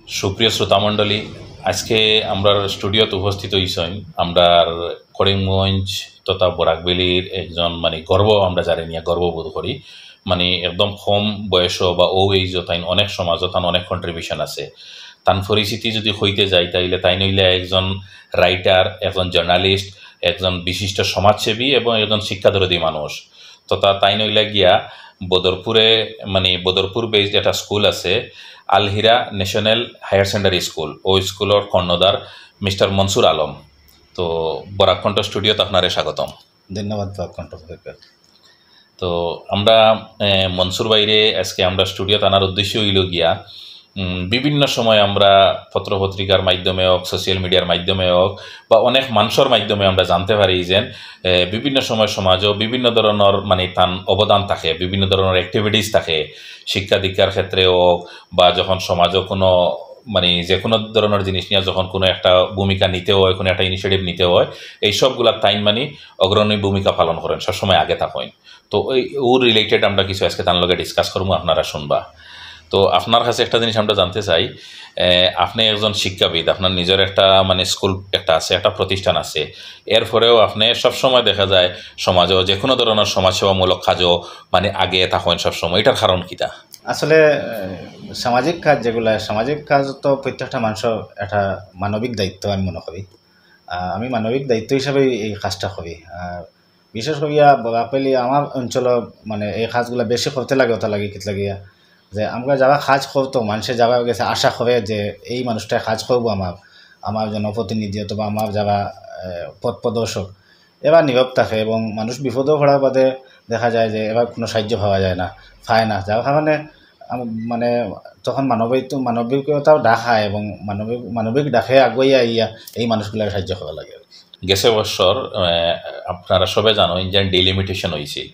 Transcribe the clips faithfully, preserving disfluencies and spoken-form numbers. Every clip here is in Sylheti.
সুপ্রিয় শ্রোতামণ্ডলী, আজকে আমরার স্টুডিওত উপস্থিত হইছইন আমরার করিমগঞ্জ তথা বরাকভ্যালির একজন, মানে, গর্ব, আমরা যারে নিয়া গর্ববোধ করি, মানে, একদম কম বয়স বা ও এইজ তাইন অনেক সমাজো তান অনেক কন্ট্রিবিউশন আছে। তান পরিচিতি যদি কইতে যাই, তাইলে তাইন অইলা একজন রাইটার, একজন জার্নালিস্ট, একজন বিশিষ্ট সমাজসেবী এবং একজন শিক্ষাদরদী মানুষ। তথা তাইন অইলা গিয়া বদরপুরে, মানে, বদরপুর বেসড একটা স্কুল আছে, আলহিরা ন্যাশনাল হায়ার সেকেন্ডারি স্কুল, ও স্কুলর কর্ণধার মিস্টার মনসুর আলম। তো বরাক কণ্ঠ স্টুডিওত আপনারে স্বাগতম। ধন্যবাদ বরাক কণ্ঠ পক্ষে। তো আমরা, এ, মনসুর ভাইরে আজকে আমরা স্টুডিওত আনার উদ্দেশ্য অইলো গিয়া, উম, বিভিন্ন সময় আমরা পত্র পত্রিকার মাধ্যমে হোক, সোশ্যাল মিডিয়ার মাধ্যমে হোক, বা অনেক মানুষর মাধ্যমে আমরা জানতে পারি যে, এ, বিভিন্ন সময় সমাজো বিভিন্ন ধরনর, মানে, তান অবদান থাকে, বিভিন্ন ধরনর অ্যাক্টিভিটিস থাকে, শিক্ষা দীক্ষার ক্ষেত্রে হোক, বা যখন সমাজো কোনো, মানে, যে কোনো ধরনর জিনিস নিয়া যখন কোনো একটা ভূমিকা নিতে হয়, কোনো একটা ইনিশিয়েটিভ নিতে হয়, এই সবগুলা তাইন, মানে, অগ্রণী ভূমিকা পালন করেন, সবসময় আগে থাকেন। তো ওই, ওর রিলেটেড আমরা কিছু আজকে তান লগে ডিসকাস করমু, আপনারা শুনবা। তো আপনার কাছে একটা জিনিস আমরা জানতে চাই, এ, আপনি একজন শিক্ষাবিদ, আপনার নিজের একটা, মানে, স্কুল একটা আছে, একটা প্রতিষ্ঠান আছে, এরপরেও আপনি সবসময় দেখা যায় সমাজো যে কোনো ধরনর সমাজসেবামূলক কাজও, মানে, আগে থাকেন সবসময়, এটার কারণ কিতা? আসলে, এ, সামাজিক কাজ যেগুলা, সামাজিক কাজ তো প্রত্যেকটা মানুষের একটা মানবিক দায়িত্ব আমি মনে করি। আহ, আমি মানবিক দায়িত্ব হিসাবে এই কাজটা করি। আর বিশেষ করিয়া বরাকভ্যালি আমার অঞ্চল, মানে, এই কাজগুলা বেশি করতে লাগে, ওটা লাগে, কিতা লাগিয়া, যে আমরা যারা কাজ করতো, মানুষে যারা গেছে আশা করে যে এই মানুষটায় কাজ করবো আমার, আমার জনপ্রতিনিধি অথবা আমার যারা, আহ, পথ প্রদর্শক, এরা নীরব থাকে এবং মানুষ বিপদে পড়ার বাদে দেখা যায় যে এরা কোনো সাহায্য পাওয়া যায় না, পায় না, যার কারণে আম-, মানে, তখন মানবিক-, মানবিকতাও ডাক হয় এবং মানবিক, মানবিক ডাকে আগুয়াইয়া আইয়া এই মানুষগুলার সাহায্য করা লাগে আর কি। গেছে বছর, আহ, আপনারা সবে জানেন যে ডিলিমিটেশন হয়েছিল।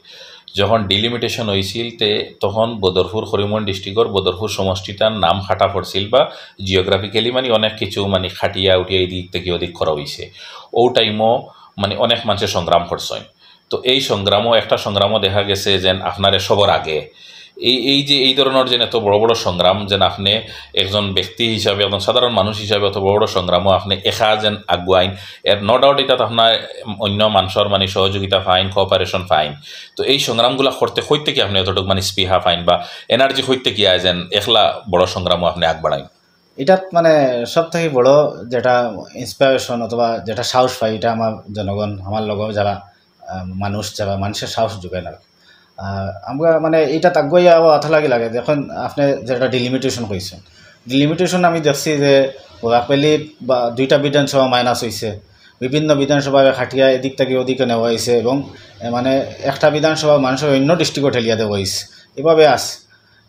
যখন ডিলিমিটেশন হয়েছিল, তে তখন বদরপুর, করিমগঞ্জ ডিস্ট্রিক্টর বদরপুর সমষ্টিটার নাম কাটা পড়ছিল বা জিওগ্রাফিক্যালি, মানে, অনেক কিছু, মানে, কাটিয়া উঠিয়া এই দিক থেকে ওদিক করা হয়েছে। ও টাইমও, মানে, অনেক মানুষে সংগ্রাম করছেন। তো এই সংগ্রামও, একটা সংগ্রামও দেখা গেছে যেন আপনারে সবার আগে, এই, এই যে এই ধরনের যেন এত বড় বড় সংগ্রাম, যেন আপনি একজন ব্যক্তি হিসাবে, একজন সাধারণ মানুষ হিসাবে অত বড় বড় সংগ্রামও আপনি একা যেন আগুয়াইন, এর নো ডাউট এটা তো আপনার অন্য মানুষের, মানে, সহযোগিতা পাইন, কোঅপারেশন পাইন। তো এই সংগ্রামগুলা করতে কই থেকে আপনি এতটুকু, মানে, স্পৃহা পাইন বা এনার্জি কই থেকে আয় যেন একলা বড় সংগ্রামও আপনি আগবাড়াইন? এটাত, মানে, সব থেকে বড় যেটা ইন্সপিরেশন অথবা যেটা সাহস পাই, এটা আমার জনগণ, আমার লগে যারা, আহ, মানুষ, যারা মানুষের সাহস যোগায় না। আহ, আমরা, মানে, এটা তাগুয়াইয়া আবার অত লাগে লাগে, যখন আপনি যেটা ডিলিমিটেশন কইছেন, ডিলিমিটেশন আমি দেখছি যে বরাকভ্যালি বা দুইটা বিধানসভা মাইনাস হইছে, বিভিন্ন বিধানসভা খাটিয়া এদিক থেকে ওদিকে নেওয়া হয়েছে এবং, এ, মানে, একটা বিধানসভা মানুষের অন্য ডিস্ট্রিক্টে ঠেলিয়া দেওয়া হয়েছে, এভাবে আছে।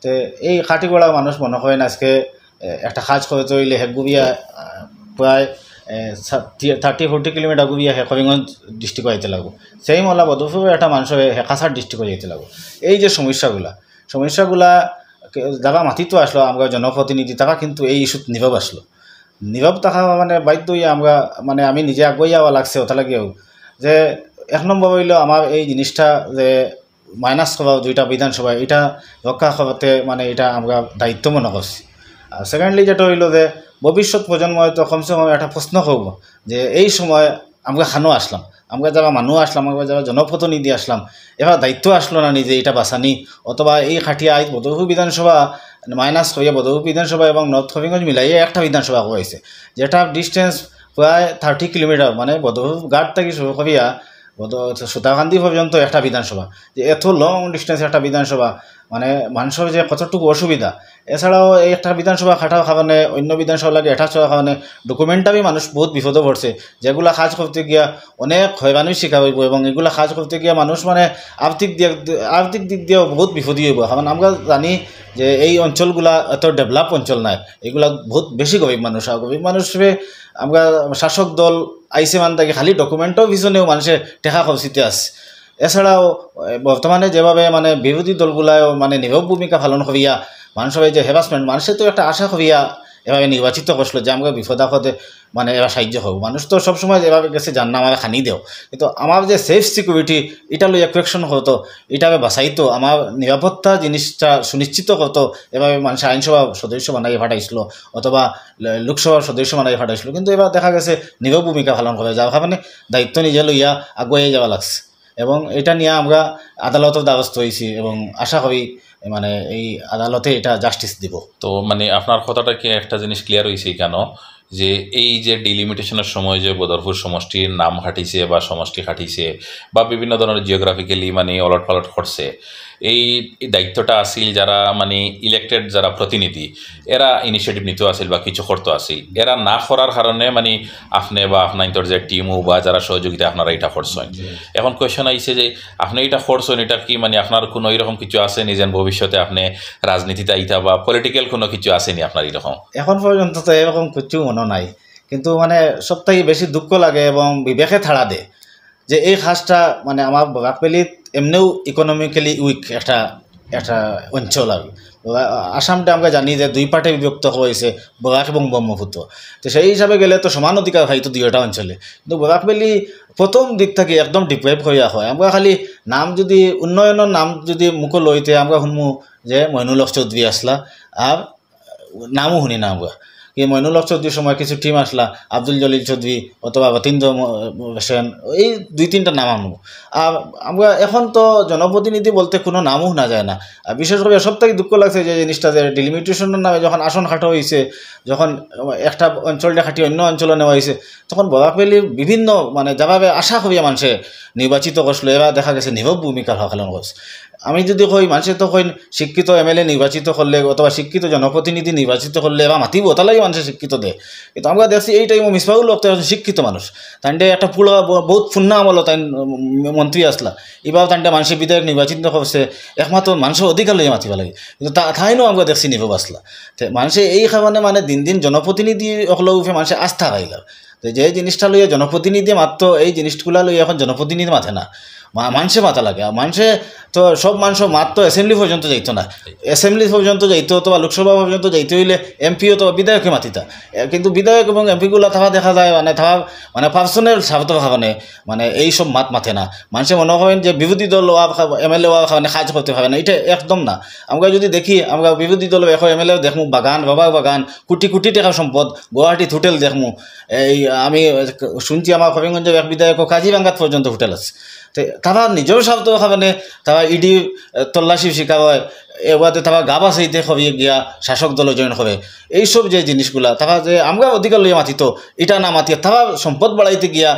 তে এই কাটিগড়া মানুষ মনে করেন আজকে, এ, একটা কাজ করতে হইলে হে গুবিয়া, আহ, প্রায়, এ, সা-, তি-, থার্টি ফোর্টি কিলোমিটার গুবিয়া হে করিমগঞ্জ ডিস্ট্রিক্টে আইতে লাগবো। সেই মহলা বদরপুরে একটা মানুষ হে কাছাড় ডিস্ট্রিক্টে যাইতে লাগবো। এই যে সমস্যাগুলা, সমস্যাগুলা কে-, যারা মাতিত আসলো আমরা জনপ্রতিনিধি, তারা কিন্তু এই ইস্যুত নীরব আসলো। নীরব থাকা মানে বাধ্য হইয়া আমরা, মানে, আমি নিজে আগুয়াইয়া আওয়া লাগছে, ওটা লাগিয়াও যে এক নম্বর হইলো আমার এই জিনিসটা যে মাইনাস করা দুইটা বিধানসভা, এটা রক্ষা করতে, মানে, এটা আমরা দায়িত্ব মনে করছি। আর সেকেন্ডলি যেটা হইলো যে ভবিষ্যৎ প্রজন্ম হয়তো কমসে কম একটা প্রশ্ন করবো যে এই সময় আমরা খানো আসলাম, আমরা যারা মানুষ আসলাম, আমরা যারা জনপ্রতিনিধি আসলাম, এবার দায়িত্ব আসলো না নিজে এটা বাঁচানি, অথবা এই খাটিয়া আইজ বদরপুর বিধানসভা মাইনাস করিয়া বদরপুর বিধানসভা এবং নর্থ করিমগঞ্জ মিলাইয়া একটা বিধানসভা করেছে, যেটা ডিস্টেন্স প্রায় থার্টি কিলোমিটার, মানে, বদরপুর ঘাট থেকে শুরু করিয়া বদ-, সুতাকান্দি পর্যন্ত একটা বিধানসভা, যে এত লং ডিস্টেন্স একটা বিধানসভা, মানে, মানুষের যে কতটুকু অসুবিধা। এছাড়াও এই একটা বিধানসভা খাটার কারণে অন্য বিধানসভা লাগে অ্যাটাচ হওয়ার কারণে ডকুমেন্টারি মানুষ বহুত বিপদে পড়ছে, যেগুলা কাজ করতে গিয়া অনেক হয়রানির শিকার হইব এবং এগুলা কাজ করতে গিয়া মানুষ, মানে, আর্থিক দিক, আর্থিক দিক দিয়েও বহুত বিপদী হইব। কারণ আমরা জানি যে এই অঞ্চলগুলা এত ডেভেলপ অঞ্চল নয়, এগুলা বহুত বেশি গরিব মানুষ। আর গরিব মানুষরে আমরা শাসক দল আইসে মান থাকি খালি ডকুমেন্টর পিছনেও মানুষে টেকা খরচিতে আছে। এছাড়াও, এ, বর্তমানে যেভাবে, মানে, বিরোধী দলগুলায়ও, মানে, নীরব ভূমিকা পালন করিয়া মানুষের এই যে হ্যারাসমেন্ট, মানুষে তো একটা আশা করিয়া এভাবে নির্বাচিত করছিল যে আমরা বিপদ আপদে মানে এরা সাহায্য করবো। মানুষ তো সবসময় এভাবে গেছে, "যার না, আমারে খানি দেও।" কিন্তু আমার যে সেফ সিকিউরিটি, এটা লইয়া কোয়েকশন হতো, এটা আমি বাঁচাইতো, আমার নিরাপত্তা জিনিসটা সুনিশ্চিত করতো, এভাবে মানুষ আইনসভা সদস্য বানাই পাঠাইছিল অথবা ল-, লোকসভার সদস্য বানাই পাঠাইছিল। কিন্তু এবার দেখা গেছে নিরব ভূমিকা পালন করে, যার কারণে দায়িত্ব নিজে লইয়া আগুয়াই যাওয়া লাগছে। এবং এটা নিয়ে আমরা আদালতর দ্বারস্থ হয়েছি এবং আশা করি মানে এই আদালতে এটা জাস্টিস দিব। তো মানে আপনার কথাটা কি একটা জিনিস ক্লিয়ার হইছে কেন, যে এই যে ডিলিমিটেশনের সময় যে বদরপুর সমষ্টির নাম খাটিছে বা সমষ্টি খাটিছে বা বিভিন্ন ধরনের জিওগ্রাফিক্যালি মানে অলট পালট করছে, এই দায়িত্বটা আছিল যারা মানে ইলেক্টেড যারা প্রতিনিধি, এরা ইনিশিয়েটিভ নিতে আছিল বা কিছু করতে আছিল, এরা না করার কারণে মানে আপনি বা আপনার যে টিমও বা যারা সহযোগিতা আপনারা এটা করছেন। এখন কোয়েশ্চন আইছে যে আপনি এটা করছেন, এটা কি মানে আপনার কোনো এরকম কিছু আছে নি যেন ভবিষ্যতে আপনি রাজনীতিতে আইতা বা পলিটিক্যাল কোনো কিছু আছে নি আপনার এরকম? এখন পর্যন্ত তো এরকম কিছু মনে নাই, কিন্তু মানে সব থাকি বেশি দুঃখ লাগে এবং বিবেকে তাড়া দেয় যে এই কাজটা মানে আমার বরাক ভ্যালিত এমনিও ইকোনমিক্যালি উইক একটা, একটা অঞ্চল আর কি। আসামটা আমরা জানি যে দুই পার্টে বিভক্ত হয়েছে, বরাক এবং ব্রহ্মপুত্র। তো সেই হিসাবে গেলে তো সমান অধিকার হয়তো দুইটা অঞ্চলে, কিন্তু বরাক ভ্যালি প্রথম দিক থেকে একদম ডিপ্রাইভ হইয়া হয়। আমরা খালি নাম যদি, উন্নয়নের নাম যদি মুখো লইতে আমরা শুনমু যে মইনুল হক চৌধুরী আসলা, আর নামও শুনি না আমরা। কি মইনুল হক চৌধুরীর সময় কিছু টিম আসলা, আব্দুল জলিল চৌধুরী অথবা রতীন্দ্র ম-, সেন, এই দুই তিনটা নাম আমরা। আর আমরা এখন তো জনপ্রতিনিধি বলতে কোনো নামও শোনা যায় না। আর বিশেষ করে সব থেকে দুঃখ লাগছে যে জিনিসটা যে ডিলিমিটেশনের নামে যখন আসন কাটা হয়েছে, যখন একটা অঞ্চলটা কাটিয়ে অন্য অঞ্চলে নেওয়া হয়েছে, তখন বরাক ভ্যালির বিভিন্ন মানে যেভাবে আশা করিয়া মানুষে নির্বাচিত করছিল, এরা দেখা গেছে নীরব ভূমিকা পালন করছে। আমি যদি কই, মানুষে তো কইন শিক্ষিত এমএলএ নির্বাচিত করলে অথবা শিক্ষিত জনপ্রতিনিধি নির্বাচিত করলে এরা মাতিব, তার লাগি মানুষে শিক্ষিত দেয়। কিন্তু আমরা দেখছি এই টাইমও মিসবাহুল হক তো একজন শিক্ষিত মানুষ, তাইনতে একটা পুরা ব-, বহুত পুরনা আমলো তাইন, উম, মন্ত্রী আসলা, এবার তাইনতে মানুষে বিধায়ক নির্বাচিত করছে একমাত্র মানুষের অধিকার লইয়া মাতিবা লাগে। কিন্তু তা-, তাইনও আমরা দেখছি নীরব আসলা। তে মানুষে এই কারণে মানে দিন দিন জনপ্রতিনিধি অকলর উপরে মানুষে আস্থা হারাইলা। তো যে জিনিসটা লইয়া জনপ্রতিনিধি মাততো, এই জিনিসগুলা লইয়া এখন জনপ্রতিনিধি মাতে না, মা-, মানুষে মাতা লাগে। আর মানুষে তো সব মানুষের মাত তো অ্যাসেম্বলি পর্যন্ত যাইতো না, অ্যাসেম্বলি পর্যন্ত যাইতো অথবা লোকসভা পর্যন্ত যাইতে হইলে এমপি অথবা বিধায়কে মাতিতা। এ, কিন্তু বিধায়ক এবং এমপিগুলা তারা দেখা যায় মানে তারা মানে পার্সোনাল স্বার্থ ভাবনে মানে এই সব মাত মাতে না। মানুষে মনে করেন যে বিরোধী দল হওয়ার কা-, এমএলএ হওয়ার কারণে কাজ করতে পারে না, এটা একদম না। আমরা যদি দেখি, আমরা বিরোধী দলের এখন এমএলএ দেখমু বাগান, বাবার বাগান, কোটি কোটি টাকার সম্পদ, গুয়াহাটিত হোটেল দেখমু। এই আমি শুনছি আমার করিমগঞ্জের এক বিধায়ক কাজিরাঙ্গাত পর্যন্ত হোটেল আছে। তে তারা নিজের স্বার্থ কারণে তারা ইডি তল্লাশি শিকার হয়, এবারে তারা গা বাঁচাইতে করিয়ে গিয়া শাসক দলে জয়েন করে। এইসব যে জিনিসগুলা, তারা যে আমরা অধিকার লইয়া মাতিতো, এটা না মাতিয়া তারা সম্পদ বাড়াইতে গিয়া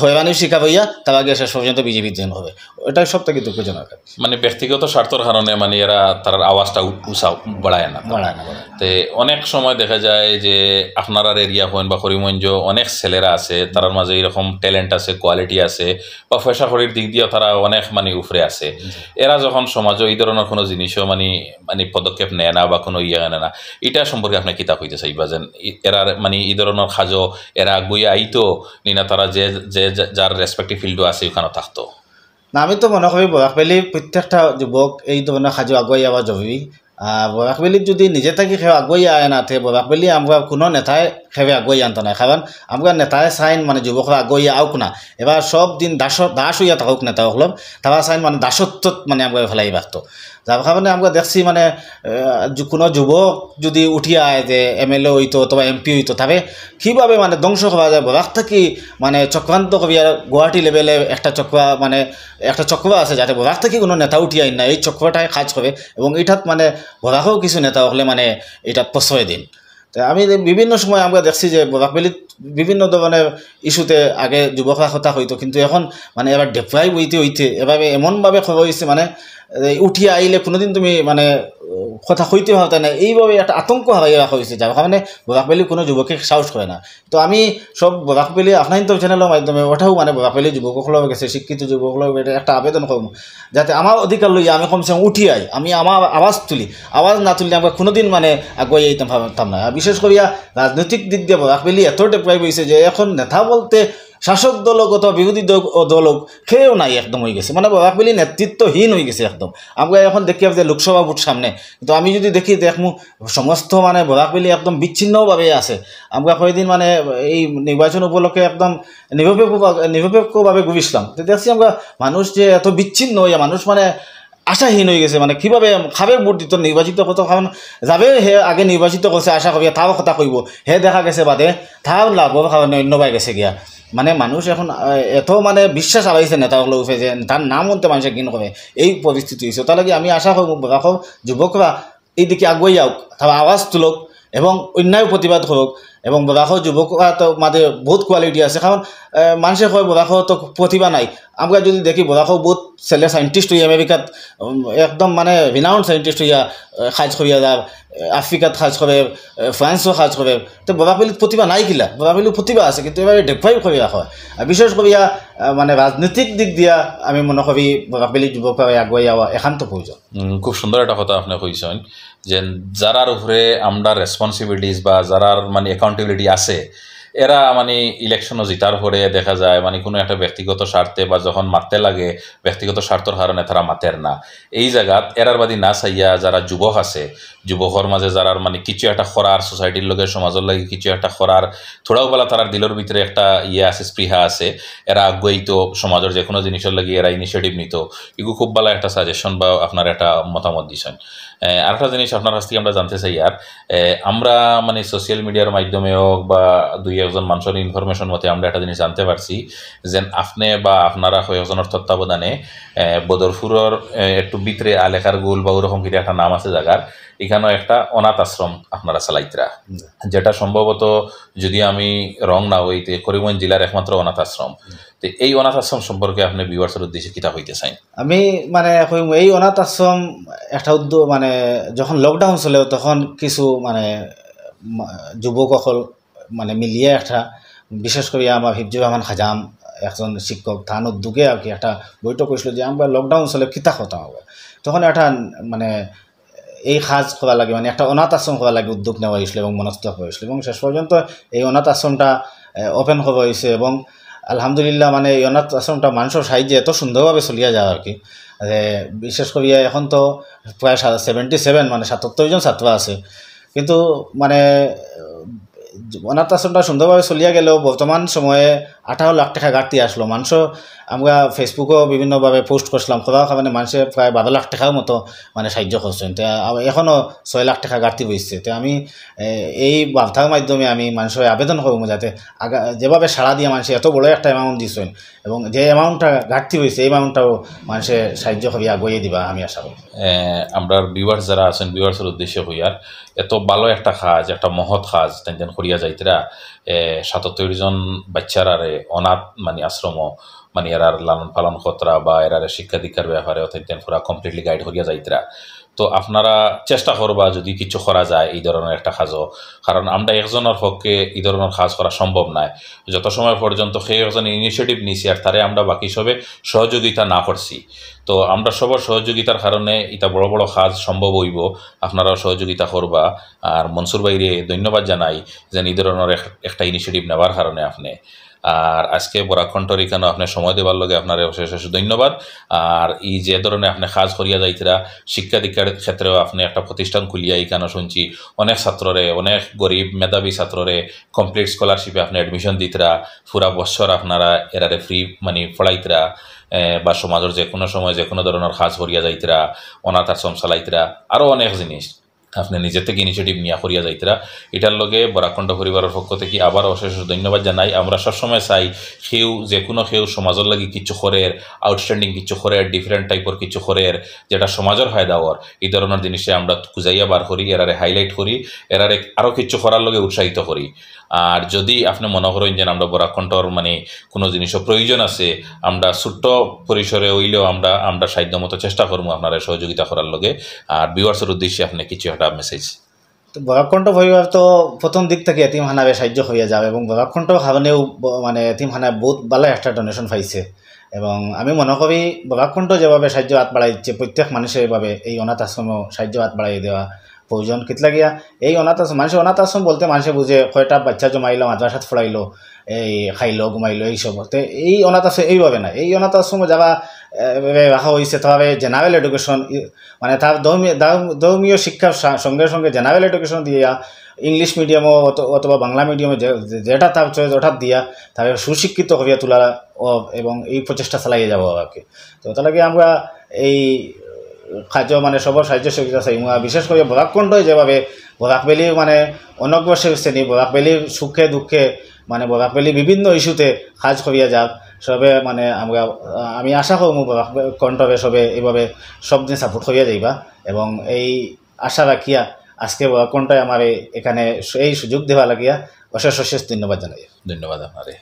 হয়রানির শিকার হইয়া তারা গিয়া শেষ পর্যন্ত বিজেপি জয়েন হবে। এটাই সব থেকে দুঃখজনক। মানে ব্যক্তিগত স্বার্থর কারণে মানে এরা তার আওয়াজটা উ-, উঁচা বাড়ায় না। বাড়ায় না, বাড়ায় না। তে অনেক সময় দেখা যায় যে আপনারার এরিয়া হইন বা করিমগঞ্জ অনেক ছেলেরা আছে, তারার মাঝে এরকম ট্যালেন্ট আছে, কোয়ালিটি আছে, বা পয়সা কড়ির দিক দিয়েও তারা অনেক মানে উপরে আছে। জি। এরা যখন সমাজে এই ধরনের কোনো জিনিসও মানে, মানে পদক্ষেপ নেয় না বা কোনো ইয়ে নেয় না, এটা সম্পর্কে আপনি কিতা কইতে চাইবা? যেন ই-, এরা মানে এই ধরনের কাজও এরা আগুয়ে আইতো নি না, তারা যে, যে যা-, যার রেসপেক্টিভ ফিল্ডও আছে ওখানে থাকতো? না, আমি তো মনে করি বরাক ভ্যালির প্রত্যেকটা যুবক এই ধরনের কাজে আগুয়াই যাওয়া জরুরি। আর বরাক ভ্যালির যদি নিজে থাকি কেউ আগুয়াই আয় না, তে বরাক ভ্যালি আমরা কোনো নেতায় কেউ আগুয়াই আনতো না, কারণ আমরা নেতায় চাইন মানে যুবকরা আগুয়াই আউক না, এবার সব দিন দাস, দাস হইয়া থাকুক নেতা হকলর, তারা চাইন মানে দাসত্বত মানে আমরা ফেলাই রাখতো। যার কারণে আমরা দেখছি মানে, আহ, যু-, কোনো যুবক যদি উঠি আয় যে এমএলএ হইতো অথবা এমপি হইতো, তবে কিভাবে মানে ধ্বংস করা যায়, বরাক থাকি মানে চক্রান্ত করিয়া গুয়াহাটি লেভেলে একটা চক্র, মানে একটা চক্র আছে, যাতে বরাক থাকি কোনো নেতা উঠি আইন না, এই চক্রটাই কাজ করে এবং এটাত মানে বরাকও কিছু নেতা হকলে মানে এটাত প্রশ্রয় দিন। তো আমি যে বিভিন্ন সময় আমরা দেখছি যে বরাক ভ্যালিত বিভিন্ন ধরনের ইস্যুতে আগে যুবকরা কথা কইতো, কিন্তু এখন মানে এবার ডেপ্রাইভ হইতে হইতে এভাবে এমনভাবে খবর হয়েছে মানে এই উঠি আইলে কোনোদিন তুমি মানে কথা কইতে পারতে না, এইভাবে একটা আতঙ্ক হারাই রাখা হয়েছে, যার কারণে বরাক ভ্যালি কোনো যুবকে সাহস করে না। তো আমি সব বরাক ভ্যালি আপনার তো চ্যানেলের মাধ্যমে ওটাও মানে বরাক ভ্যালি যুবক হকলর গেছে, শিক্ষিত যুবক হকলর গেছে একটা আবেদন করবো, যাতে আমার অধিকার লইয়া আমি কমসে কম উঠি আই, আমি আমার আওয়াজ তুলি। আওয়াজ না তুললে আমরা কোনোদিন মানে আগুয়াই যাইতাম পারতাম না। আর বিশেষ করিয়া রাজনৈতিক দিক দিয়ে বরাক ভ্যালি এত ডেপ্রাইভ হয়েছে যে এখন নেতা বলতে শাসক দল হোক অথবা বিরোধী দল, ও দল হোক, কেউ নাই, একদম অইগেছে, মানে বরাক ভ্যালি নেতৃত্বহীন অইগেছে একদম। আমরা এখন দেখি যে লোকসভা ভোট সামনে, কিন্তু আমি যদি দেখি, দেখমু সমস্ত মানে বরাক ভ্যালি একদম বিচ্ছিন্নভাবে আছে। আমরা কয়দিন মানে এই নির্বাচন উপলক্ষে একদম নিরপেক্ষ, নিরপেক্ষভাবে ঘুরছিলাম, তো দেখছি আমরা মানুষ যে এত বিচ্ছিন্ন অইয়া মানুষ মানে আশাহীন অইগেছে, মানে কিভাবে খাবে ভোট দিত নির্বাচিত কত, কারণ যাবে হে আগে নির্বাচিত করছে আশা করিয়া তাও কথা কইব, হে দেখা গেছে বাদে তাও লাগবো কারণে অন্য বায় গেছে গিয়া। মানে মানুষ এখন আহ, এত মানে বিশ্বাস হারাইছে নেতা অকলর উপরে যে তার নাম হুনতে মানুষে ঘিন করে, এই পরিস্থিতি অইছে। তার লাগি আমি আশা করবো বরাকর যুবকরা এই দিকে আগুয়াই যাউক, তারা আওয়াজ তুলুক এবং অন্যায় প্রতিবাদ করুক। এবং বরাকর যুবকরা তো মাঝে বহুত কোয়ালিটি আছে, কারণ আহ, মানুষে কয় বরাকর তো প্রতিভা নাই। আমরা যদি দেখি বরাকর বহুত ছেলে সায়েন্টিস্ট হইয়া আমেরিকাত উম, একদম মানে রিনাউন্ড সায়েন্টিস্ট হইয়া আহ, কাজ করিয়া যার, আহ, আফ্রিকাত কাজ করে, আহ, ফ্রান্সও কাজ করে। তো বরাক ভ্যালিত প্রতিভা নাই কিলা? বরাক ভ্যালিত প্রতিভা আছে, কিন্তু এবারে ডেপ্রাইভ করিয়া রাখা হয়। আর বিশেষ করিয়া আহ, মানে রাজনৈতিক দিক দিয়া আমি মনে করি বরাক ভ্যালি যুবকরা আগুয়াই যাওয়া একান্ত প্রয়োজন। উম, খুব সুন্দর একটা কথা আপনি কইছেন যে যারার উপরে আমরা রেসপন্সিবিলিটিস বা যারার মানে অ্যাকাউন্টেবিলিটি আছে, এরা মানে ইলেকশনও জিতার পরে দেখা যায় মানে কোনো একটা ব্যক্তিগত স্বার্থে বা যখন মারতে লাগে, ব্যক্তিগত স্বার্থর কারণে তারা মাতের না। এই জায়গাত এরার বাদে না চাইয়া যারা যুবক আছে, যুবকর মাঝে যারার মানে কিছু একটা করার, সোসাইটির লগে সমাজর লাগি কিছু একটা করার, থোড়াও বেলা তারার দিলর ভিতরে একটা ইয়ে আছে, স্পৃহা আছে, এরা আগুয়াইতো সমাজর যে কোনো জিনিসর লাগি এরা ইনিশিয়েটিভ নিত। ইগু খুব ভালা একটা সাজেশন বা আপনার একটা মতামত দিছেন। আহ, আরেকটা জিনিস আপনার কাছ থেকে আমরা জানতে চাই আর, আহ, আমরা মানে সোশ্যাল মিডিয়ার মাধ্যমে হোক বা দুই একজন মানুষের ইনফরমেশন মতে আমরা একটা জিনিস জানতে পারছি যে আপনি বা আপনারা কয়েকজনের তত্ত্বাবধানে, আহ, বদরপুরের, আহ, একটু ভিতরে আলেকার গুল বা ওরকম কিছু একটা নাম আছে জায়গার, এখানেও একটা অনাথ আশ্রম আপনারা চালাইতরা, যেটা সম্ভবত যদি আমি রং না হইতে করিমগঞ্জ জেলার একমাত্র অনাথ আশ্রম। তো এই অনাথ আশ্রম সম্পর্কে আপনি ভিউয়ার্সের উদ্দেশ্যে কিতা কইতে চাইন? আমি মানে কইমু, এই অনাথ আশ্রম একটা উদ্যোগ, মানে যখন লকডাউন চলে তখন কিছু মানে মা-, যুবক অকল মানে মিলিয়া একটা, বিশেষ করি আমার হিফজুর রহমান খাজাম একজন শিক্ষক, তান উদ্যোগে আর কি একটা বৈঠক হয়েছিল যে আমরা লকডাউন চলে কিতা কথা হবে। তখন একটা মানে এই কাজ করা লাগে, মানে একটা অনাথ আশ্রম করা লাগে উদ্যোগ নেওয়া হয়েছিল এবং মনস্থ করা হয়েছিল এবং শেষ পর্যন্ত এই অনাথ আশ্রমটা ওপেন করা হয়েছে এবং আলহামদুলিল্লাহ মানে এই অনাথ আশ্রমটা মানুষের সাহায্যে এত সুন্দরভাবে চলিয়া যায় আর কি। যে বিশেষ করিয়া এখন তো প্রায় সা-, সেভেন্টি সেভেন মানে সাতাত্তর জন ছাত্র আছে, কিন্তু মানে অনাথ আশ্রমটা সুন্দরভাবে চলিয়া গেলেও বর্তমান সময়ে আঠারো লাখ টাকা ঘাটতি আসলো। মানুষও আমরা ফেসবুকও বিভিন্নভাবে পোস্ট করছিলাম, খোলা খাবানে মানুষে প্রায় বারো লাখ টাকার মতো মানে সাহায্য করছেন। তে আ-, এখনও ছয় লাখ টাকা ঘাটতি হয়েছে। তে আমি এ, এই বার্তার মাধ্যমে আমি মানুষের আবেদন করবো যাতে আগা-, যেভাবে সাড়া দিয়ে মানুষে এত বড় একটা অ্যামাউন্ট দিচ্ছেন এবং যে অ্যামাউন্টটা ঘাটতি হয়েছে এই অ্যামাউন্টটাও মানুষে সাহায্য করিয়া আগুয়ে দিবা আমি আশা করি। এ, আমরার ভিউয়ার্স যারা আছেন, ভিউয়ার্সের উদ্দেশ্যে কইয়ার, এত ভালো একটা কাজ, একটা মহৎ কাজ, তাইন তাইন করিয়া যাইতরা, এ, সাতাত্তর জন বাচ্চারারে অনাথ মানে আশ্রম, মানে এরার লালন পালন খতরা বা এরারে শিক্ষা দীক্ষার ব্যাপারে অর্থাৎ তাইন পুরা কমপ্লিটলি গাইড করিয়া যাইতরা। তো আপনারা চেষ্টা করবা যদি কিছু করা যায় এই ধরনের একটা কাজও, কারণ আমরা একজনের পক্ষে এই ধরনের কাজ করা সম্ভব নয়। যত সময় পর্যন্ত কেউ একজন ইনিশিয়েটিভ নিছে আর তারে আমরা বাকি সবে সহযোগিতা না করছি, তো আমরা সবার সহযোগিতার কারণে এটা বড় বড় কাজ সম্ভব হইব। আপনারাও সহযোগিতা করবা। আর মনসুর ভাইরে ধন্যবাদ জানাই যে এই ধরনের এক-, একটা ইনিশিয়েটিভ নেওয়ার কারণে আপনি। আর আজকে বরাক কণ্ঠর এখানে আপনি সময় দেবার লগে আপনারে অশেষ অশেষ ধন্যবাদ। আর এই যে ধরনের আপনি কাজ করিয়া যাইতরা, শিক্ষা দীক্ষার ক্ষেত্রেও আপনি একটা প্রতিষ্ঠান খুলিয়া এখানে শুনছি অনেক ছাত্ররে, অনেক গরিব মেধাবী ছাত্ররে কমপ্লিট স্কলারশিপে আপনি অ্যাডমিশন দিতরা, পুরা বছর আপনারা এরারে ফ্রি মানে পড়াইতরা, এ, বা সমাজের যে কোনো সময় যে কোনো ধরনের কাজ করিয়া যাইতরা, অনাথ আশ্রম চালাইতরা, আরও অনেক জিনিস আপনি নিজে থেকে ইনিশিয়েটিভ নিয়া করিয়া যাইতরা। এটার লগে বরাক কণ্ঠ পরিবারের পক্ষ থেকে আবার অশেষ ধন্যবাদ জানাই। আমরা সবসময় চাই কেউ, যে কোনো কেউ সমাজের লাগি কিছু করের, আউটস্ট্যান্ডিং কিছু করের, ডিফারেন্ট টাইপের কিছু করের, যেটা সমাজের ফায়দা অর, এই ধরনের জিনিসে আমরা খুঁজাইয়া বার করি, এরারে হাইলাইট করি, এরারে আরও কিছু করার লগে উৎসাহিত করি। আর যদি আপনি মনে করেন যে আমরা বরাক কণ্ঠর মানে কোনো জিনিসের প্রয়োজন আছে, আমরা ছোট্ট পরিসরে হইলেও আমরা, আমরা সাধ্য মতো চেষ্টা করবো আপনারা সহযোগিতা করার লগে। আর ভিউয়ার্সের উদ্দেশ্যে আপনি কিছু একটা মেসেজ। তো বরাক কণ্ঠ পরিবার তো প্রথম দিক থেকে এতিমখানারে সাহায্য করিয়া যাবে এবং বরাক কণ্ঠ কারণেও ব-, মানে এতিমখানায় বহুত ভালো একটা ডোনেশন পাইছে। এবং আমি মনে করি বরাক কণ্ঠ যেভাবে সাহায্য হাত বাড়াই দিচ্ছে, প্রত্যেক মানুষের এভাবে এই অনাথ আশ্রমও সাহায্য হাত বাড়াই দেওয়া প্রয়োজন। কিতা লাগিয়া এই অনাথ আশ্রম, মানুষে অনাথ আশ্রম বলতে মানুষে বুঝে কয়টা বাচ্চা জমাইলো, মাদ্রাসাত পড়াইলো, এই খাইলো, ঘুমাইলো, এইসব। তে এই অনাথ আশ্রম এইভাবে না। এই অনাথ আশ্রম যারা, এ, এ, রাখা হয়েছে, তারা জেনারেল এডুকেশন, ই, মানে তার ধর্মীয়, ধর্ম-, ধর্মীয় শিক্ষার সা-, সঙ্গে সঙ্গে জেনারেল এডুকেশন দিয়া ইংলিশ মিডিয়ামও অথ-, অথবা বাংলা মিডিয়ামে যে, যে-, যেটা তার চয়েস ওটা দিয়া তারা সুশিক্ষিত করিয়া তোলা ও, এবং এই প্রচেষ্টা চালাইয়া যাওয়া আর কি। তো তার লাগে আমরা এই কাজও মানে সবার সাহায্য সহযোগিতা চাই। আমরা বিশেষ করে বরাক কণ্ঠই যেভাবে বরাক ভ্যালির মানে অনগ্রসর শ্রেণী, বরাক ভ্যালির সুখে দুঃখে মানে বরাক ভ্যালি বিভিন্ন ইস্যুতে কাজ করিয়া যাক সবে, মানে আমরা, আমি আশা করবো বরাক কণ্ঠরে সবে এইভাবে সব দিন সাপোর্ট করিয়া যাইবা। এবং এই আশা রাখিয়া আজকে বরাক কণ্ঠই আমারে এখানে এই সুযোগ দেওয়া লাগিয়া অশেষ অশেষ ধন্যবাদ জানাই। ধন্যবাদ আপনারে।